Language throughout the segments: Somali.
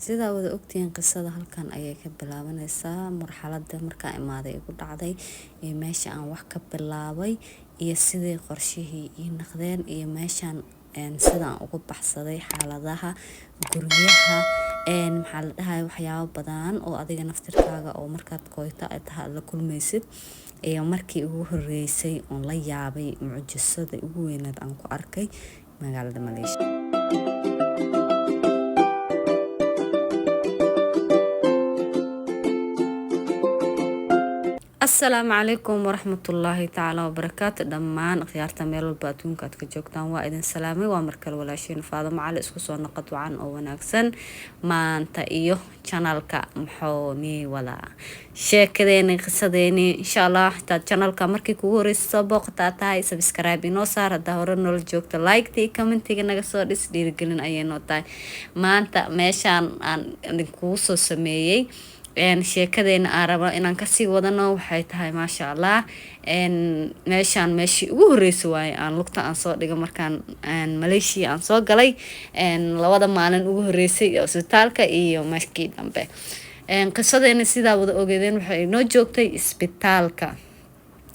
Sidaa wada ogtihiin, qisada halkan ayay ka bilaabanaysaa. Marxalada markaan imaaday igu dhacday iyo meesha aan wax ka bilaabay iyo sidii qorshihii ii naqdeen iyo meeshaan sidaan uga baxsaday xaaladaha guryaha, maxaa la dhahay, waxyaabo badan oo adiga naftirkaaga oo markaad koyto ay tahay aad la kulmaysid, iyo markii ugu horeysay oon la yaabay mucjisada ugu weyneed aan ku arkay magaalada Maleeshiya. Asalaamu calaykum waraxmatullaahi tacaala wabarakaatu. Dhammaan akhyaarta meel walba adduunka aad ka joogtaan, waa idin salaamay. Waa markale walaashiin Faadamo Cali. Isku soo noqod wacan oo wanaagsan. Maanta iyo channelka muxuu nii wadaa? Sheekadeeni, qisadeeni, insha Allah. Hataad channelka markii kugu horeysa soo booqataa tahay, subscribe inoo saar. Haddaa hore noola joogto, like iyo commentiga naga soo dhis, dhiirigelin ayay noo tahay. Maanta meeshaan aan idinkugu soo sameeyey sheekadeena aan rabo inaan kasii wadano waxay tahay, maasha Allah, meeshaan meeshii ugu horeysa waaye aan lugta aan soo dhigo markaan Malaysia aan soo galay, 2da maalin ugu horeysay isbitaalka iyo markii dambe. Qisadeena sidaa wada ogeedeen waxay noo joogtay isbitaalka.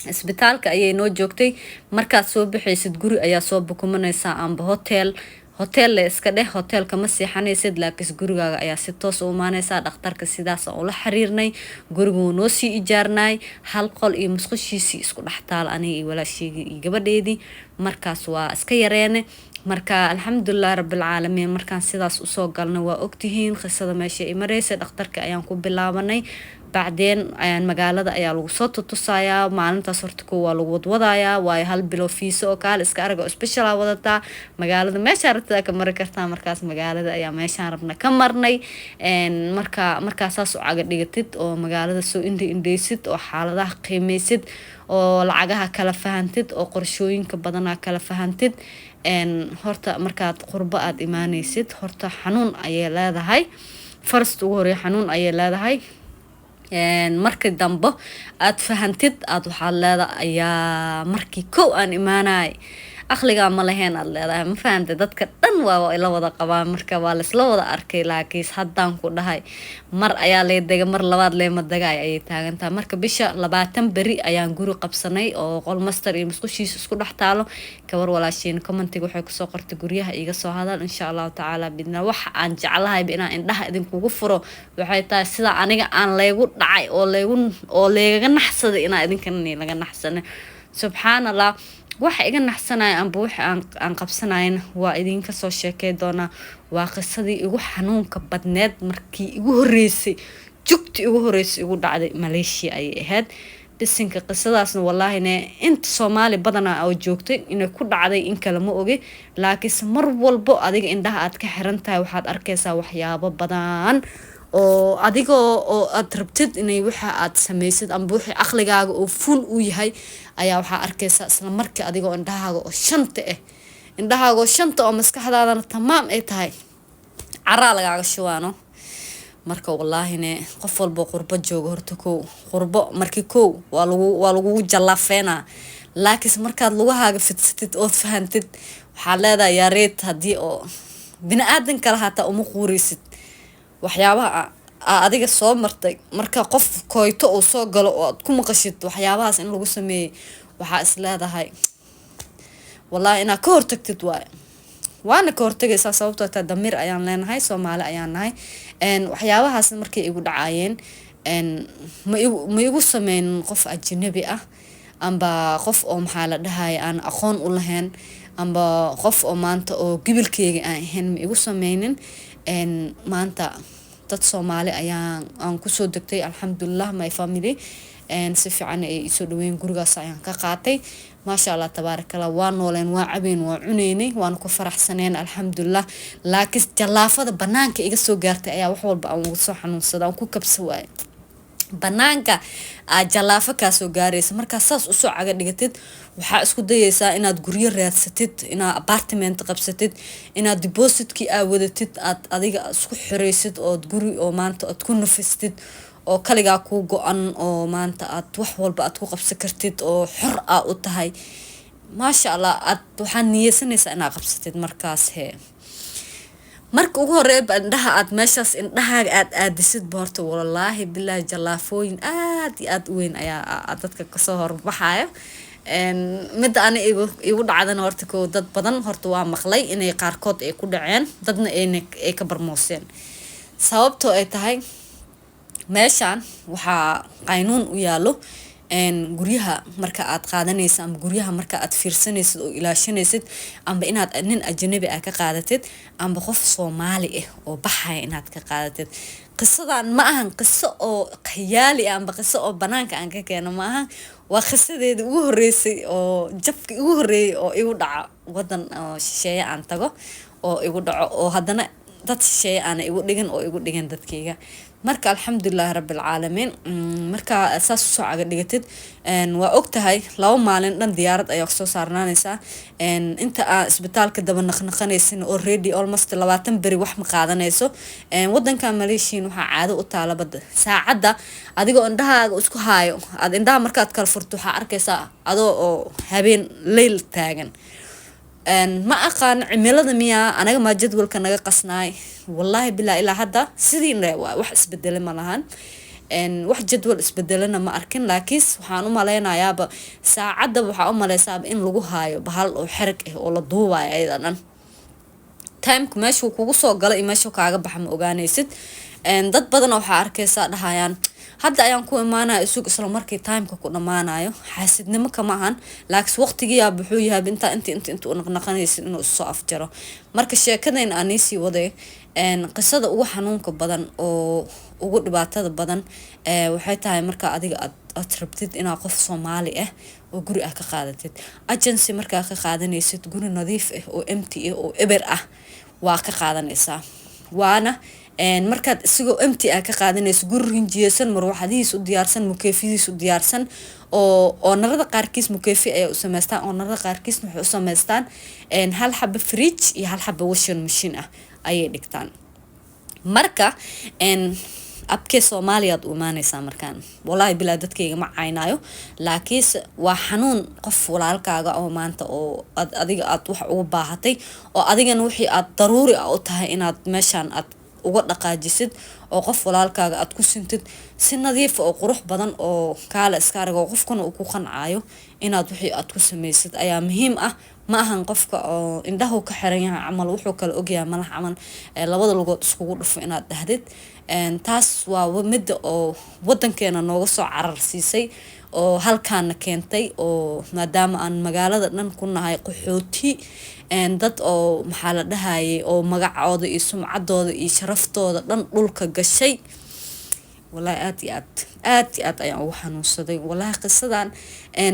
Isbitaalka ayay noo joogtay. Markaad soo baxaysid, guri ayaa soo bukumanaysaa amba hotel. Hotel le iska dheh, hotelka ma seexanaysid, laakiinse gurigaaga ayaa si toos u imaanaysaa. Dhakhtarka sidaas aan ula xiriirnay, gurigu noo sii ijaarnay, hal qol iyo musqushiisii isku dhex taal, aniga iyo walaasheygii iyo gabadheedii. Markaas waa iska yareene. Marka alxamdulilah rabbilcaalamiin, markaan sidaas usoo galnay, waa ogtihiin qisada meesha ay maraysay. Dhakhtarka ayaan ku bilaabanay. Bacdeen magaalada ayaa lagu soo tutusayaa. Maalintaas horta kow waa lagu wadwadayaa, waayo hal bilo fiisa oo kaale iska arag oo special aa wadataa, magaalada meeshaa rabtada ka mari kartaa. Markaas magaalada ayaa meeshaan rabna ka marnay. Marka markaa saas u caga dhigatid oo magaalada soo indha indheysid oo xaaladaha qiimeysid oo lacagaha kala fahantid oo qorshooyinka badanaa kala fahantid. Horta markaad qurbo aada imaaneysid, horta xanuun ayay leedahay. First ugu horeey xanuun ayay leedahay. Markii dambe aada fahantid, aada waxaad leedahay, ayaa markii kow aan imaanay aqligaa ma lahayn, aada leedahay. Ma fahantay? Dadka dhan waa ila wada qabaan, marka waa laisla wada arkay. Laakiin haddaan ku dhahay, mar ayaa lay dega, mar labaad leema dagaay ayay taagantahay. Marka bisha 20 beri ayaan guri qabsanay oo qol master iyo musqushiisa isku dhex taalo. Gabar walaashiin commentiga waxay kusoo qortay, "Guryaha iiga soo hadal." Insha Allahu tacaala bidna waxa aan jeclahayba inaan indhaha idinkugu furo waxay tahay sida aniga aan laygu dhacay oo laygu oo laygaga naxsaday inaa idinkana laga naxsanay. Subxaan Allah, waxa iga naxsanaya amba waxa aan qabsanayn waa idinka soo sheekey doonaa. Waa qisadii igu xanuunka badneed markii igu horeysay, jugti igu horeysay igu dhacday Malaysia ayay ahayd. Bisinka, qisadaasna wallaahine inta Soomaali badanaa oo joogtay inay ku dhacday in kale ma ogi, laakiinse mar walbo adiga indhaha aad ka xiran tahay, waxaad arkaysaa waxyaabo badan oo adigoo oo aad rabtid inay waxa aad samaysid amba wixii aqligaaga oo full uu yahay ayaa waxaa arkaysaa isla markii adigoo indhahaaga oo shanta ah, indhahaaga oo shanta oo maskaxdaadana tamaam ay tahay, caraa lagaaga shubaano. Marka wallaahine qof walbo qurbo joogo, horta kow qurbo markii kow waa lagugu jallaafeynaa, laakiinse markaad lugahaaga fidsatid ood fahantid, waxaad leedahay, yaareed haddii oo bini aadan kale hataa uma quureysid waxyaabaha aa adiga soo martay. Marka qof koyto uu soo galo oo aad ku maqashid waxyaabahaas in lagu sameeyey, waxaa is leedahay, wallahi inaad ka hortagtid waaye. Waana ka hortagaysaa, sababtoo taa damiir ayaan leenahay, Soomaali ayaan nahay. Waxyaabahaas markay igu dhacayeen, ma igu sameynin qof ajnabi ah amba qof oo, maxaa la dhahaya, aan aqoon u lahayn, amba qof oo maanta oo gibilkeyga aan ahayn ma igu sameynin. Maanta dad Soomaali ayaan aan kusoo degtay, alxamdulilah. My family si fiican ay isoo dhaweyn, gurigaas ayaan ka qaatay. Maasha Allah, tabaarakallah, waa nooleen, waa cabeen, waa cuneynay, waana ku faraxsaneen, alxamdulilah. Laakiin jallaafada banaanka iga soo gaartay ayaa wax walba aan ugu soo xanuunsada, aan ku kabsa waaye. Banaanka aad jallaafo kaasoo gaaraysa, markaa saas usoo caga dhigatid, waxaa isku dayaysaa inaad guryo raadsatid, inaad apartment qabsatid, inaad depositkii aa wadatid, aad adiga isku xiraysid ood guri oo maanta aad ku nafistid oo kaligaa kuu go-an oo maanta aad wax walba aad ku qabsan kartid oo xor aa u tahay, maasha Allah, aad waxaad niyeysanaysaa inaad qabsatid. Markaas hee Marka ugu horeeyba indhaha aad meeshaas indhahaaga aad aadisidba, horta walaahi bilaahi jallaafooyin aad iyo aad u weyn ayaa dadka kasoo horbaxayo. Midda ani igu dhacdana, horta ko dad badan horta waa maqlay inay qaarkood ay ku dhaceen, dadna ayna ay ka barmooseen. Sababtoo ay tahay, meeshaan waxaa qaynuun u yaalo guryaha marka aad qaadanaysa ama guryaha marka aad fiirsanaysid oo ilaashanaysid, amba inaad nin ajanabi ah ka qaadatid amba qof Soomaali ah oo baxaya inaad ka qaadatid. Qisadan ma ahan qiso oo khiyaali ah amba qiso oo banaanka aan ka keeno ma ahan. Waa qisadeeda ugu horeysay oo jabki ugu horeeyay oo igu dhaco wadan oo shisheeye aan tago oo igu dhaco, oo haddana dad shisheeye aana igu dhigin oo igu dhigan dadkayga. Marka alxamdulilahi rabbilcaalamiin, marka saas usoo caga dhigatid, waa ogtahay 2 maalin dhan diyaarad ayaa kusoo saarnaanaysaa. Inta aa isbitaalka daba naqnaqanaysin, already almost 20 beri wax ma qaadanayso. Wadanka Malaysian waxaa caado u taala bada saacadda adigoo indhahaaga isku haayo, aad indhaha markaad kala furto waxaa arkaysaa adoo oo habeen leyl taagan. Ma aqaan cimilada miyaa anaga maa jadwalka naga qasnaay. Wallaahi bilaa ilaa hadda sidii wax isbedele ma lahan, wax jadwal isbedelena ma arkin. Laakiinse waxaan u maleynayaaba saacadda waxaa u maleysaaba in lagu haayo bahal oo xerag ah oo la duubayo ayada dhan. Timeka meeshuu kugu soo galo iyo meeshuu kaaga baxa ma ogaanaysid. Dad badana waxaa arkaysaa dhahayaan, "Hadda ayaan ku imaanaya, isug." Isla markii timeka ku dhammaanayo, xaasidnimo kama ahan, laakiin waqtigiyaa wuxuu yahay intaa inta u naqnaqanaysid inuu isoo afjaro. Marka sheekadayn aan iisii waday, qisada ugu xanuunka badan oo ugu dhibaatada badan waxay tahay marka adiga aad rabtid inaad qof Soomaali ah oo guri ah ka qaadatid. Agency markaa ka qaadanaysid, guri nadiif ah oo empty ah oo eber ah waa ka qaadanaysaa. Waana markaad isagoo empty ah ka qaadanayso, guri rinjiyeysan, marwaxadihiis u diyaarsan, mukeefyadiis u diyaarsan, oo ownerada qaarkiis mukeefi ayay u sameystaan, ownerada qaarkiisna waxay u sameystaan hal xaba fridge iyo hal xaba washing machine ah ayay dhigtaan. Marka abkee Soomaaliyaad u imaaneysaa markaan, walaahi bilaa dadkayga ma caynaayo, laakiinse waa xanuun qof walaalkaaga oo maanta oo ad adiga aad wax ugu baahatay oo adigana wixii aad daruuri ah u tahay inaad meeshaan aad uga dhaqaajisid oo qof walaalkaaga aad ku sintid si nadiifa oo qurux badan oo kaala iska arag oo qofkana uu ku qancaayo inaad wixii aad ku sameysid ayaa muhiim ah. Ma ahan qofka oo indhahu ka xiran yahay camal, wuxuu kala ogyahay malax camal, labada lugood iskugu dhufo inaad dhahdid. Taas waa midda oo wadankeena nooga soo carar siisay oo halkaana keentay, oo maadaama aan magaalada dhan ku nahay qaxooti, dad oo maxaa la dhahayay oo magacooda iyo sumcadooda iyo sharaftooda dhan dhulka gashay. Walaahi aad iyo aad, aad iyo aad ayaan ugu xanuunsaday. Walaahi qisadan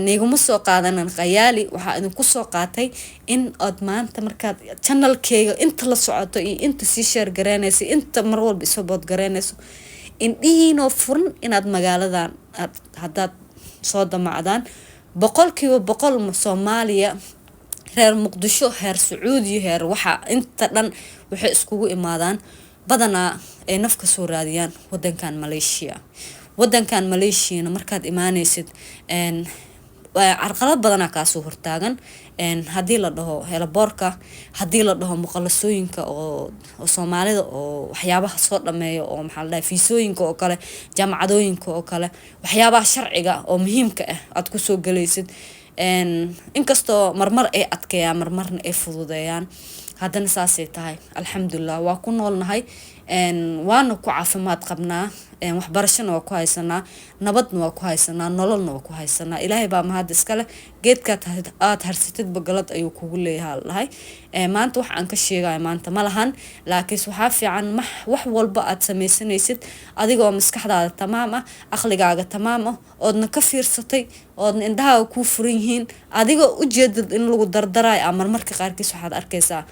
niguma soo qaadanan khayaali. Waxaa idinku soo qaatay in aad maanta markaad channelkeyga inta la socoto iyo inta sii share gareynayso, inta mar walba isoo bood gareynayso, indhihiinoo furan inaad magaaladan aad haddaad soo damacdaan, 100% Soomaaliya, reer Muqdisho, heer Sacuudiya, heer waxa inta dhan waxay iskugu imaadaan badanaa ay naf ka soo raadiyaan wadankan Malaysia. Wadankan Malaysiana markaad imaaneysid, carqalad badanaa kaasoo hortaagan. Haddii la dhaho helaboorka, haddii la dhaho muqalasooyinka oo Soomaalida oo waxyaabaha soo dhameeya oo maxaa la dhahay fiisooyinka oo kale, jaamacadooyinka oo kale, waxyaabaha sharciga oo muhiimka ah aad kusoo galaysid, inkastoo marmar ay adkeeyaan, marmarna ay fududeeyaan, haddana saasay tahay. Alxamdulilah, waa ku noolnahay, waana ku caafimaad qabnaa, waxbarashona waa ku haysanaa, nabadna waa ku haysanaa, nololna waa ku haysanaa. Ilaahay baa mahad iskale. Geedkaad aada harsatidba galad ayuu kugu leeyahay la dhahay. Maanta wax aan ka sheegayo maanta ma lahan, laakiinse waxaa fiican wax walba aad sameysanaysid adigoo maskaxdaada tamaam ah, aqligaaga tamaam ah, oodna ka fiirsatay, oodna indhahaaga kuu furan yihiin, adigoo ujeedad in lagu dardarayo. A marmarka qaarkiis waxaad arkaysaa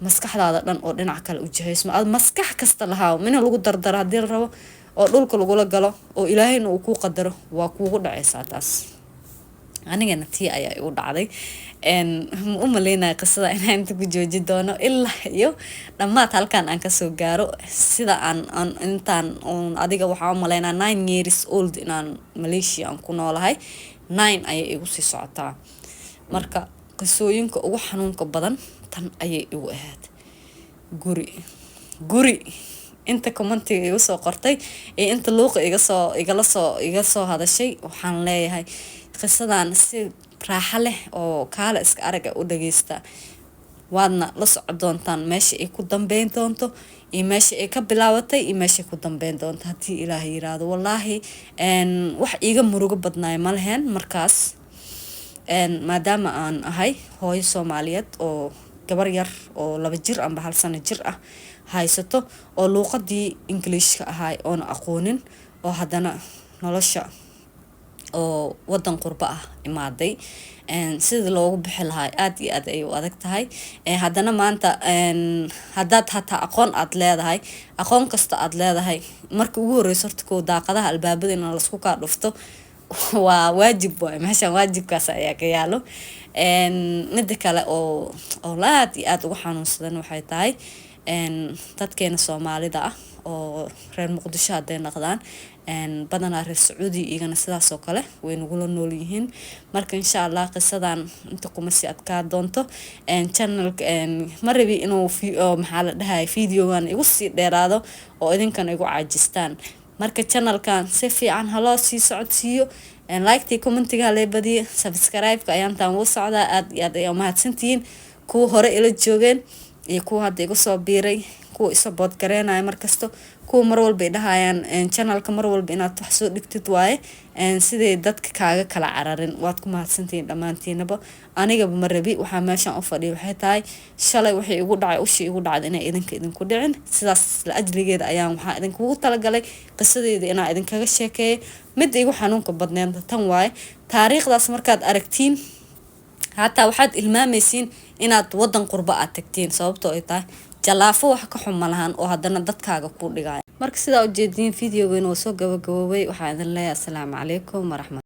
maskaxdaada dhan oo dhinac kale u jihaysmo. Aad maskax kasta lahaa in lagu dardaro haddii la rabo oo dhulka lagula galo oo Ilaahayna uu kuu qadaro, waa kuugu dhacaysaa taas. Anigana tii ayaa igu dhacday. Ma u maleynaya qisada inaan inta ku jooji doono ilaa iyo dhammaad halkan aan kasoo gaaro. Sida aan intaan adiga waxaa u maleynaa 9 years old inaan Malaysia aan ku noolahay, 9 ayay igu sii socotaa. Marka qisooyinka ugu xanuunka badan tan ayay igu ahayd. Guri guri inta commentiga igu soo qortay iyo inta luuqa igasoo igala soo iga soo hadashay, waxaan leeyahay qisadan si raaxo leh oo kaale iska araga u dhageysta. Waadna la socon doontaan meesha ay ku dambeyn doonto iyo meesha ay ka bilaabatay iyo meesha ay ku dambeyn doonto, haddii Ilaahay yiraahdo. Wallaahi, wax iiga murugo badnaay ma leheen markaas, maadaama aan ahay hooyo Soomaaliyeed oo gabar yar oo 2 jir amba 1 sano jir ah haysato, oo luuqadii Ingiliishka ahay oona aqoonin, oo haddana nolosha oo wadan qurbo ah imaaday. Sida loogu bixi lahaa aad iyo aad ay u adag tahay. Haddana maanta haddaad hataa aqoon aad leedahay, aqoon kasta aad leedahay, marka ugu horeyso horta kow daaqadaha albaabada in lasku kaa dhufto waa waajib waay. Meeshan waajibkaas ayaa ka yaalo. Mida kale oo aad iyo aad ugu xanuunsadan waxay tahay dadkeena Soomaalida ah oo reer Muqdisho hadday noqdaan, badanaa reer Sacuudi iyagana sidaas oo kale way nagula nool yihiin. Marka insha Allah qisadan inta kuma sii adkaa doonto. Channelka ma rabi inuu, maxaa la dhahay, videogan igu sii dheeraado oo idinkan igu caajistaan. Marka channelkan si fiican haloo sii socodsiiyo, like-tii, commentiga halee badiyo, subscribe-ka ayaantaan wuu socdaa. Aad iyo aad ayaa umahadsantihiin kuwa hore ila joogeen iyo kuwa hadda igu soo biiray, kuwa i support gareynaya markasto, kuwa mar walba idhahayaan channelka mar walba inaad wax soo dhigtid waaye, siday dadka kaaga kala cararin. Waad ku mahadsantihiin dhammaantiinaba. Anigaba ma rabi, waxaa meeshan u fadhiya waxay tahay shalay waxay igu dhacay, ushii igu dhacday inay idinka idinku dhicin. Sidaas la ajligeeda ayaan waxaa idinkugu talagalay qisadeeda inaa idinkaga sheekeeyo. Midda igu xanuunka badneed tan waaye. Taariikhdaas markaad aragtiin, hataa waxaad ilmaamaysiin inaad wadan qurbo aad tagtiin, sababtoo ay tahay jalaafo wax ka xun ma lahan oo haddana dadkaaga kuu dhigaya. Marka sidaa ujeediin, videogeena waa soo gabagaboobay. Waxaa idin leeyahay asalaamu calaykum waraxmat